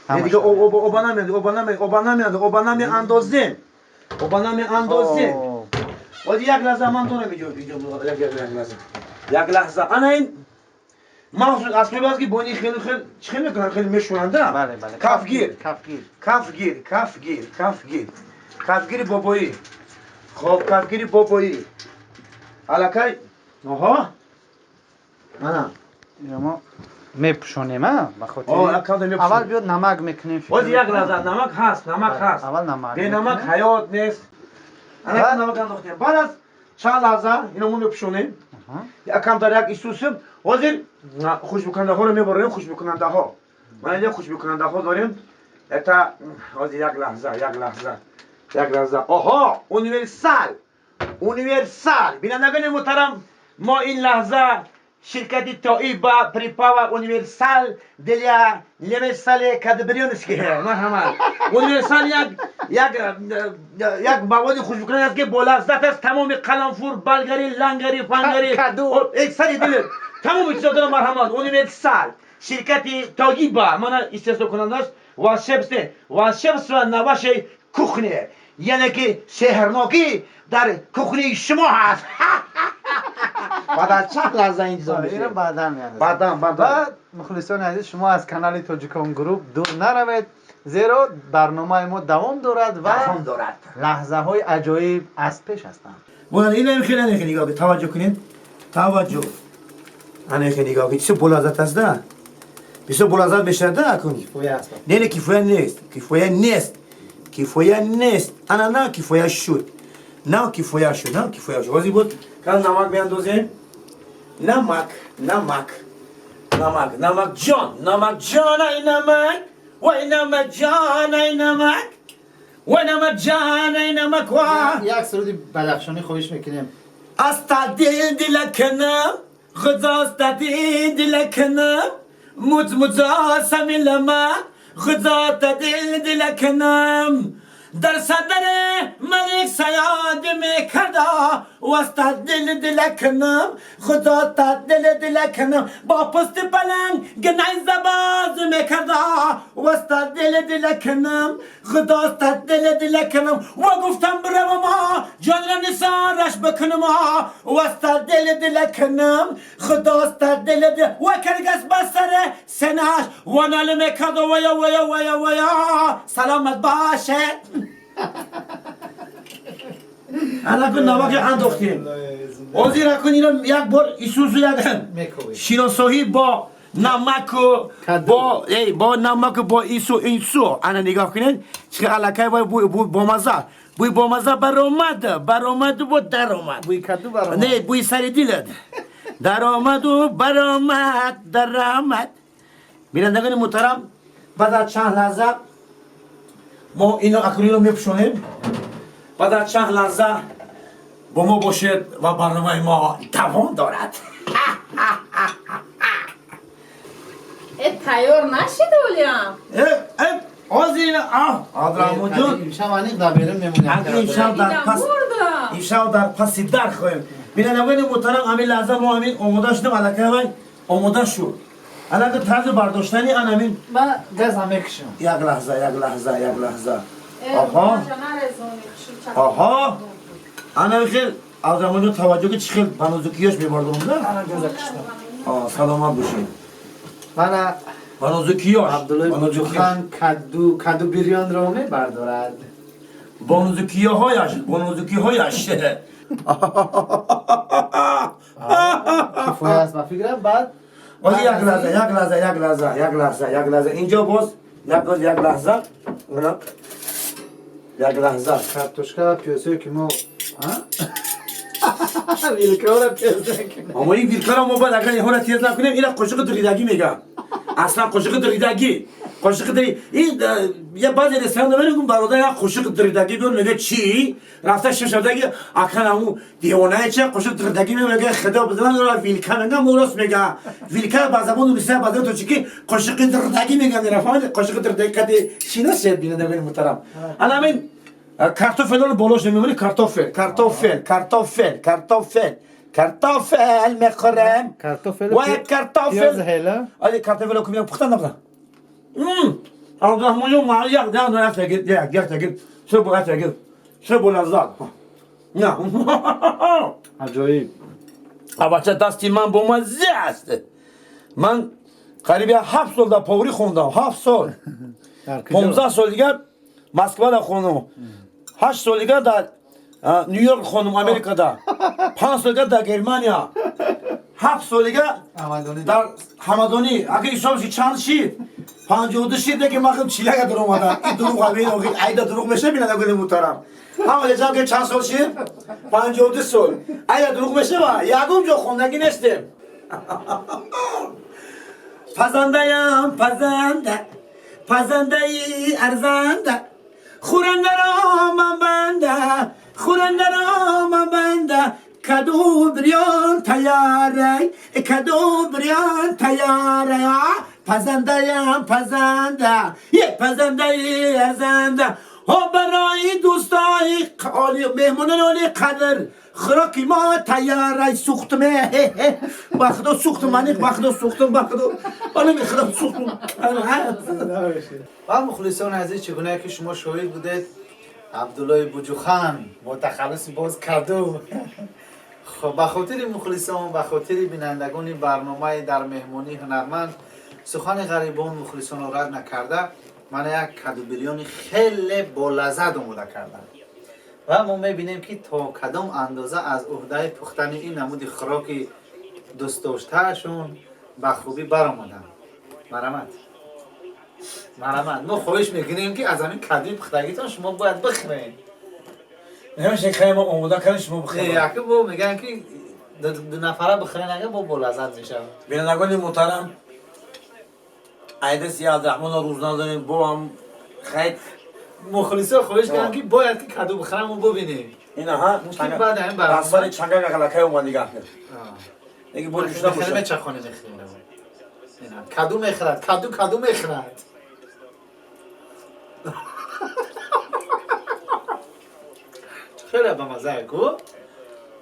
[SPEAKER 2] Дига оба намеанд, оба намеанд, оба намеанд, оба намеандозем. Оба намеандозем. Ози як лаҳза ман дорам инҷо, инҷо як як лаҳза. Як лаҳза. Ана ин махсус асбоб аст ки бо ин хеле хеле чӣ хел мекунанд, хеле мешӯранд.
[SPEAKER 3] Бале, бале.
[SPEAKER 2] Кафгир.
[SPEAKER 3] Кафгир.
[SPEAKER 2] Кафгир, кафгир, кафгир. Кафгири бобоӣ. Хоб, кафгири бобоӣ. Алакай. Оҳо. Ана.
[SPEAKER 3] Инро мо мепӯшонем, а? Ба хотири аввал биёд намак мекунем.
[SPEAKER 2] Ози як лаҳза намак ҳаст, намак ҳаст.
[SPEAKER 3] Аввал намак.
[SPEAKER 2] Бе намак ҳаёт нест. Ана намак андохтем. Баъд аз чанд лаҳза ино мо мепӯшонем. Якам дар як исусим. Ҳозир хушбӯкунандаҳоро мебарем, хушбӯкунандаҳо. Ман инҷа хушбӯкунандаҳо дорем. Это ҳозир як лаҳза, як лаҳза. Як лаҳза. Оҳо, универсал. Универсал. Бинандагони муҳтарам, мо ин лаҳза ширкати Тоиба приправа универсал для универсале кадбрионски. Марҳамат. Универсал як як як маводи хушбӯкунанда аст ки бо лаззат аст. Тамоми қаламфур, балгари, лангари, фангари, эй сари дил, тамоми чизо дорам. Марҳамат, универсал. Ширкати Тоиба мана истеҳсолкунандааш. Волшебство, волшебство на вашей кухне. Яъне ки сеҳрнокӣ дар кухни шумо ҳаст. Баъд аз чанд лаҳза ин чизо
[SPEAKER 3] мешавад. Баъдан меандозем.
[SPEAKER 2] Баъдан, баъдан.
[SPEAKER 3] Ва мухлисони азиз, шумо аз канали Тоҷикон Груп дур наравед, зеро барномаи мо давом дорад ва
[SPEAKER 2] давом дорад.
[SPEAKER 3] Лаҳзаҳои аҷоиб аз пеш ҳастанд.
[SPEAKER 2] Ина хеле хеле нигоҳ кунед, таваҷҷӯҳ кунед. Таваҷҷӯҳ. Ана хеле нигоҳ кунед. Бисёр болаззат аст да. Бисёр болаззат мешавад да акун.
[SPEAKER 3] Кифоя аст.
[SPEAKER 2] Не, не, кифоя нест. Кифоя нест. Кифоя нест. Ана на кифоя шуд. На кифоя шуд, на кифоя шуд. Ҳозир буд кан намак меандозем. Намак, намак. Намак, намак ҷон, намак ҷон, ай намак. Вай намак ҷон, ай намак. Вай намак ҷон, ай намак ва.
[SPEAKER 3] Як суруди бадахшонӣ хоҳиш мекунем.
[SPEAKER 2] Аста дил дилакнам, худоста дил дилакнам, муз муза самилама, худота дил дилакнам. Дар садри малик саёд мекарда, васта дил дилакнам, худота дил дилакнам, бо пусти паланг гнайзабоз мекарда, васта дил дилакнам, худоста дил дилакнам, ва гуфтам бравама ҷонра нисораш бикунам, васта дил дилакнам, худоста дил дил ва каргас ба сари сенаш ва нал мекарда, вая вая вая вая саломат бошед. Ана кун намаки андохтем. Ҳозир акун ино як бор исусу як шиносоҳӣ бо намаку бо эй бо намаку бо ису инсу. Ана нигоҳ кунед, чӣ аллакай вай бӯй бомаза. Бӯй бомаза баромад, баромаду бо даромад.
[SPEAKER 3] Бӯи каду баромад.
[SPEAKER 2] Не, бӯи сари дилат. Даромаду баромад, даромад. Бинандагони муҳтарам, баъд аз чанд лаҳза мо ино акун ино мепӯшонем. Баъд аз чанд лаҳза бо мо бошед ва барномаи мо давом дорад.
[SPEAKER 1] Э, тайёр нашид олиам?
[SPEAKER 2] Э, э, ҳозир ина Абдурахмонҷон.
[SPEAKER 3] Имшаб аниқ дар берун мемонем.
[SPEAKER 2] Имшаб дар пас, имшаб дар паси дар хоҳем. Бинандагони муҳтарам, ҳамин лаҳза мо ҳамин омода шудем, аллакай вай омода шуд. Аллакай тарзи бардоштани ан ҳамин.
[SPEAKER 3] Ман газам мекушам.
[SPEAKER 2] Як лаҳза, як лаҳза, як лаҳза. Оҳо. Оҳо. Ана хел Абдурахмонҷон таваҷҷӯҳ ки чӣ хел ба нозукиёш мебардорам да?
[SPEAKER 3] Ана газа киштам.
[SPEAKER 2] Саломат бошед.
[SPEAKER 3] Мана
[SPEAKER 2] ба нозукиёш.
[SPEAKER 3] Абдуллои Буҷухан каду каду бирёнро мебардорад.
[SPEAKER 2] Бо нозукиҳояш, бо нозукиҳояш.
[SPEAKER 3] Кифоя аст ба фикрам, баъд
[SPEAKER 2] Ози як лаҳза, як лаҳза, як лаҳза, як лаҳза, як лаҳза. Инҷо боз як боз як лаҳза. Мана як лаҳза.
[SPEAKER 3] Картошка ва пиёзҳое ки мо вилкаро тез накунем.
[SPEAKER 2] Аммо ин вилкаро мо бояд агар инҳоро тез накунем, ина қошиқи дуридагӣ мегӯям. Аслан қошиқи дуридагӣ. Қошиқи дури ин я баъзе ресторан мегӯм бародар як қошиқи дуридагӣ биёр, мегӯяд чӣ? Рафта шишадагӣ акан аму девонае ча қошиқ дуридагӣ мегӯяд, худо бизанад вилка мегӯям, мо рост мегӯям. Вилка ба забони русия, ба забони тоҷикӣ қошиқи дуридагӣ мегӯянд. Рафаҳмед, қошиқи дуридагӣ қади шиносед, бинандагони муҳтарам. Ана ҳамин картофелро болош намемонӣ, картофел, картофел, картофел, картофел. Картофел мехӯрем.
[SPEAKER 3] Картофел.
[SPEAKER 2] Вай картофел.
[SPEAKER 3] Пиёз ҳела.
[SPEAKER 2] Али картофелро ку мегӯям пухтан напухтан.
[SPEAKER 4] عبدالرحمن جون ما یک نه یک تگیر یک یک تگیر سه با تگیر سه با لذت نه
[SPEAKER 3] عجایب
[SPEAKER 4] البته دستی من با مزه است من قریب 7 سال در پاوری خوندم 7 سال 15 سال دیگه مسکو در خوندم 8 سال دیگه در نیویورک خوندم امریکا در 5 سال دیگه در گرمانیا 7 سال دیگه در همدانی اگه حساب شی چند شید 52 شید که من خود چیلک در اومدم این دروغ همین ایدا دروغ میشه بینندگان محترم هم جان که چند سال شید 52 سال ایدا دروغ میشه با یگم جا خوندگی نیستم پزنده پزنده پزنده ای ارزنده خورنده را من بنده خورنده را من بنده کدو بریان تیاره کدو بریان تیاره پزنده پزنده یه پزنده ای ارزنده ها برای دوستای عالی مهمونان عالی قدر خوراکی ما تیاره سوختم با خدا سوختم من با خدا سوختم با خدا من خدا سوختم.
[SPEAKER 3] و مخلصان عزیز چگونه که شما شاهد بودید عبدالله بوجوخان با تخلص باز کدو خب به خاطر مخلصان به خاطر بینندگان برنامه در مهمانی هنرمند سخن غریبان مخلصان را رد نکرده من یک کدو بریانی خیلی با لذت آماده کردم و ما میبینیم که تا کدام اندازه از عهده پختن این نمود خوراک دوست داشتهشون به خوبی برآمدن. مرحمت مرحمت ما خواهش میکنیم که از همین کدوی پختگیتون شما باید بخورین.
[SPEAKER 4] نمیشه خیلی ما آماده کردیم شما بخورین.
[SPEAKER 3] یکی با میگن که دو نفره بخورین اگه با لذت میشه.
[SPEAKER 4] بینندگان محترم ایدس عبدالرحمن روز نداریم با هم خیلی
[SPEAKER 3] مخلصا خواهش کردن که باید که کدو بخرم و ببینیم.
[SPEAKER 4] اینا ها
[SPEAKER 3] ممکن بعد هم برام
[SPEAKER 4] رسمال چنگا غلکای اومد دیگه. دیگه برو چیزا
[SPEAKER 3] بخیر میچه خانه میخریم. اینا کدو میخرد کدو کدو میخرد. خیلی با مزه کو؟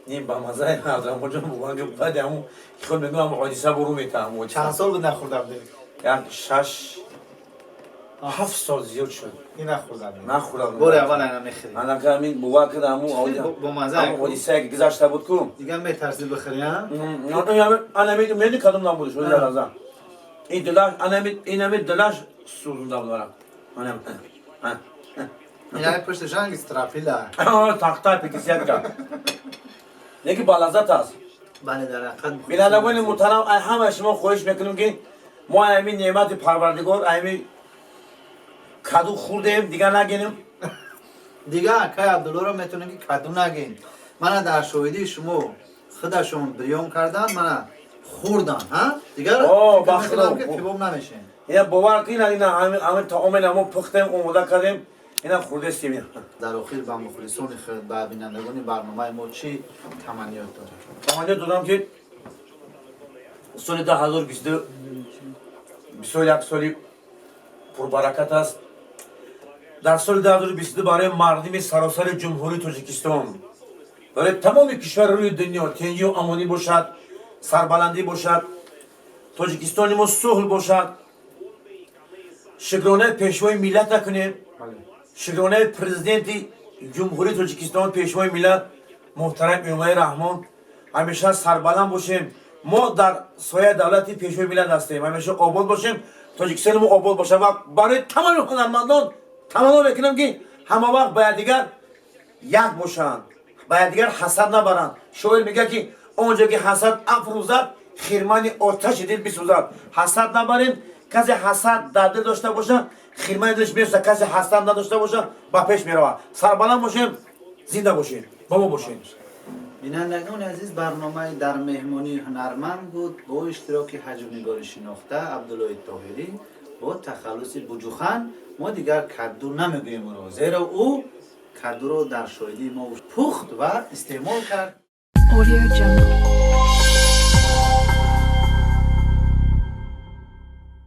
[SPEAKER 4] نیم با مزه عبدالرحمن جان بگم که بعد همون خود میگم حادثه برو میتام.
[SPEAKER 3] چند سال بود نخوردم دیگه؟
[SPEAKER 4] یک 6 7 سال زیاد شد.
[SPEAKER 3] این نخوردم.
[SPEAKER 4] نخوردم.
[SPEAKER 3] بار اول اینا میخریم.
[SPEAKER 4] انا که همین بوا کردم همون
[SPEAKER 3] با مزه
[SPEAKER 4] حادثه که گذشته بود کو؟
[SPEAKER 3] دیگه میترسی بخری ها؟
[SPEAKER 4] انا میدونم کدوم نبود شد لازم. این دلاش انا اینم دلاش سوزونده بود برام. انا
[SPEAKER 3] اینا پشت جنگ استرافیلا.
[SPEAKER 4] تخته پیکسیت کرد. یکی با لذت است.
[SPEAKER 3] بله در حقیقت
[SPEAKER 4] بینندگان محترم همه شما خواهش میکنم که ما همین نعمت پروردگار همین کدو خوردیم دیگه نگینیم.
[SPEAKER 3] دیگه که عبدالله رو میتونیم که کدو نگین. من در شاهدی شما خودشون بریان کردن من خوردن ها دیگه
[SPEAKER 4] بخدا
[SPEAKER 3] که کباب نمیشه.
[SPEAKER 4] اینا باور کنین اینا همین طعام ما پختیم آماده کردیم اینا خورده استیم.
[SPEAKER 3] در آخر به مخلصان خود به بینندگان برنامه ما چی تمنیات داریم؟
[SPEAKER 4] تمنیات دارم که سال 2022 بسیار یک سالی پربرکت است. در سال 2022 برای مردم سراسر جمهوری تاجیکستان برای تمام کشور روی دنیا تنگی و امانی باشد، سربلندی باشد، تاجیکستان ما صلح باشد. شکرانه پیشوای ملت نکنیم، شکرانه پرزیدنت جمهوری تاجیکستان پیشوای ملت محترم امامعلی رحمان همیشه سربلند باشیم. ما در سایه دولت پیشوای ملت هستیم، همیشه آباد باشیم، تاجیکستان ما آباد باشد و برای تمام هنرمندان تمنا میکنم که همه وقت باید دیگر یک باشند، باید دیگر حسد نبرند. شاعر میگه که آنجا که حسد افروزد خرمن آتش دل بسوزد. حسد نبریم، کسی حسد در دل داشته باشه خرمن دلش میسوزد، کسی حسد نداشته باشه با پیش میرود. سربلند باشیم، زنده باشیم، با ما باشیم.
[SPEAKER 3] بینندگان عزیز برنامه در مهمانی هنرمند بود با اشتراک حجمنگار شناخته عبدالله طاهری با تخلص بوجوخان. ما دیگر کدو نمیگوییم او را، زیرا او کدو را در شاهدی ما پخت و استعمال کرد.
[SPEAKER 6] Audio Jungle.